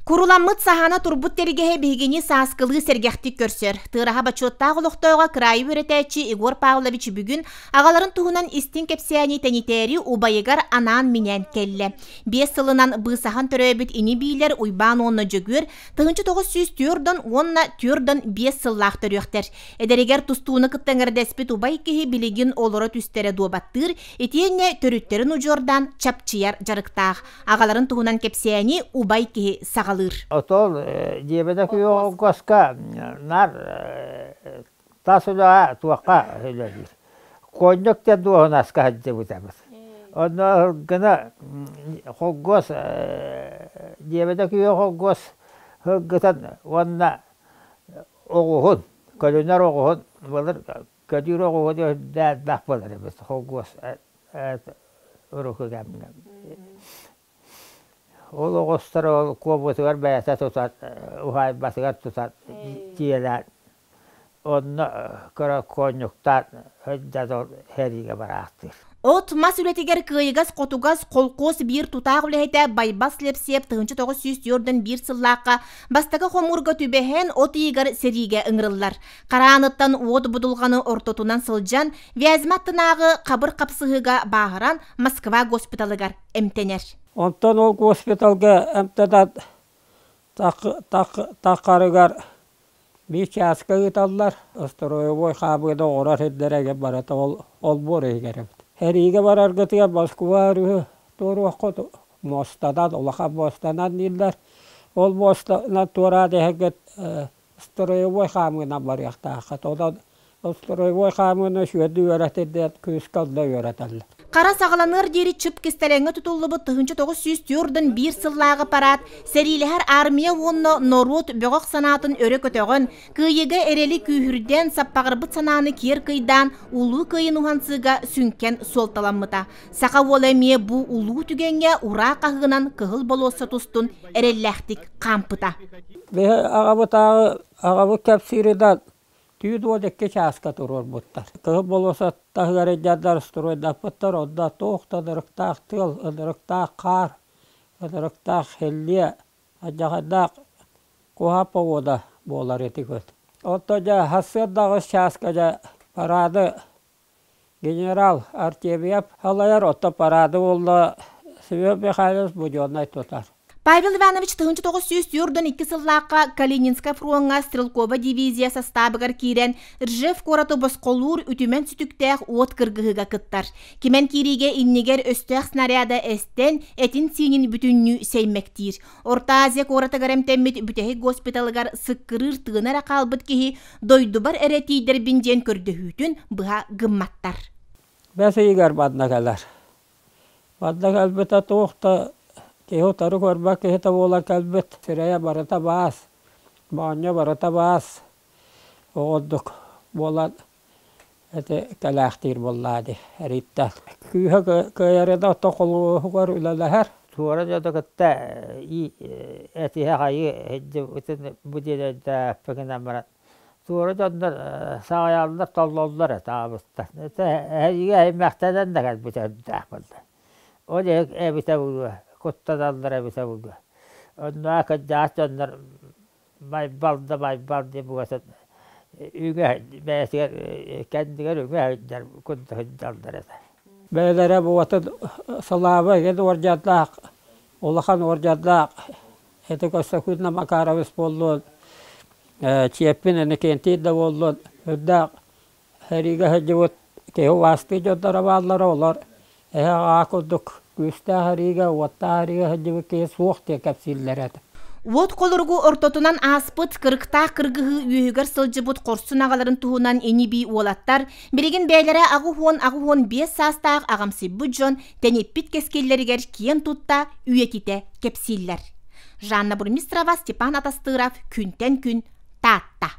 Куруламмыт саһаана турбут тэлгэһэ биһигини сааскылыы сэргэхтик көрсөр. Тыараһа бочуоттаах олохтооҕо кыраайы үөрэтээччи Егор Павлович бүгүн аҕаларын туһунан истиҥ кэпсээни тэнитээри убайыгар анаан-минээн кэллэ. 5 сылынан быысаһан төрөөбүт ини-биилэр Уйбаан уонна Дьөгүөр 1904 уонна 45 сыллаах төрүөхтэр. Эдэригэр тустууну кытта эҥэрдэспит убай киһи билигин олоро түстэрэ дуобаттыыр, итиэннэ төрүттэрин удьуордаан чапчыйар дьарыктаах. Аҕаларын туһунан кэпсээни убай киһи саҕалыыр. Отол дьиэбэтэ күөх наар тас үлэҕэ туохха үлэлиир. Конньук диэн дуоһунаска сылдьыбытабыт. Онно гына холкуос дьиэбэтэ күөх холкуос сылгытын уонна оҕуһун, көлүнэр оҕуһун былыр көдүүр оҕуһун үрдээх буолар эбит холкуос урукку кэмҥэ. Ол оҕустар ол куобутугар бэйэтэ тутан, уһаайбатыгар тутан дьиэлээн, онно көрө куонньуктаан сылдьан ол сэриигэ бараахтыыр. От-мас үлэтигэр кыайыгас-хотугас холкуос биир тутаах үлэһитэ Байбал Слепсиэп 1941 сыллаахха бастакы хомуурга түбэһэн от ыйыгар сэриигэ ыҥырыллар. Харааныттан уот будулҕаны ортотунан сылдьан, Вязьма аттынааҕы хабыр хапсыһыыга бааһыран Москва госпиталыгар эмтэнэр. Онтон ол госпиталга эмтэнэн таххарыгар биир чааска ыыталлар. Строевой хаамыыны оҥорор сирдэрэ барыта ол олбуор иһигэр эбит. Сэриигэ бараргытыгар Москва өрүһү туоруоххут муостанан, улахан муостанан дииллэр. Ол муостанан туораан иһэргит строевой хаамыынан барыахтааххыт. Онон строевой хаамыыны үчүгэйдик үөрэтин диэн күүскэ онно үөрэтэллэр. Хара саҕаланыар диэри чып кистэлэҥҥэ тутуллубут 1941 сыллааҕы парад сэриилэһэр армия уонна норуот бөҕөх санаатын өрө көтөҕөн, кыайыыга эрэли күүһүрдэн, саппаҕырбыт санааны киэр кыйдаан, Улуу Кыайын уһансыыга сүҥкэн суолталаммыта. Саха уола эмиэ бу улуу түгэҥҥэ ураа хаһыынан Кыһыл болуоссат устун эрэллээхтик хаампыта. Биһи аҕабытааҕы аҕабыт кэпсииринэн түүн 12 чааска туруорбуттар. Кыһыл болуоссат таһыгар илдьэннэр стройдаппыттар, онно туох да ынырыктаах тыал, ынырыктаах хаар, ынырыктаах хиллиэ, алдьархайдаах куһаҕан погода буолар ити күн. Оттон дьэ сарсыарда 8 чааска дьэ парады Генерал Артемьев салайар, оттон парады буолла Семен Михайлович Буденнай тутар. Павел Иванович 1942 сыллаахха Калининскай фроҥҥа стрелковай дивизия састаабыгар киирэн Ржев куораты босхолуур үтүмэн сүтүктээх уот кыргыһыыга кыттар. Кимэн киириигэ иннигэр өстөөх снаряда эстэн, этин-сиинин бүтүннүү сэймэктиир. Орто Азия куоратыгар эмтэммит бүтэһик госпиталыгар сыккырыыр тыына эрэ хаалбыт киһи дойдубар эрэ тиийдэрбин диэн көрдөһүүтүн быһа гымматтар. Бэс ыйыгар манна кэлэр. Манна кэлбитэ туох да киһи утары көрбөт киһитэ буолан кэлбит. Сирэйэ барыта баас, моонньо барыта баас оҕордук буолан ити кэлээхтиир буоллаа дии эриттэн. Күүһэ кыайарына оттон холуоһугар үлэлэһэр. Туора дьону кытта этиһэ хайыы сылдьыбытын бу диэн өйдөөппүн гынан баран туора дьоннор саҕайаллар, толлоллор этэ аҕабыттан. Это эһиги эһимэхтэнэн да кэлбитэ үрдээх буолла. Ол эбитэ буолуо, куттаналлар эбитэ буолуо. Оннооҕо кырдьаҕас дьоннор Байбал да Байбал диэн бугатын үҥэ бэйэтигэр кэннигэр үҥэ сылдьар курдук сылдьаллар этэ. Бэйэлэрэ бугатын Слава игин уордьаннаах, улахан уордьаннаах ити Костакуна Макарович буоллун, Чиэппин Иннокентий да буоллун, үрдээх Сэриигэ сылдьыбыт киһи убаастыы дьонноро бааллара, олор эһэ аҕаа курдук күүстээх эриигэ, уоттаах эриигэ сылдьыбыт киһи суох диэн кэпсииллэрэ этэ. Уот холоругу ортотунан ааспыт кырыктаах кыргыһыы үөһүгэр сылдьыбыт хорсун аҕаларын туһунан ини-бии уолаттар, билигин бэйэлэрэ 85 саастаах аҕамсыйбыт дьон тэниппит кэскиллэригэр киэн тутта, үйэтитэ кэпсииллэр. Жанна Бурмистрова, Степан Атастыров, Күнтэн күн, Таатта.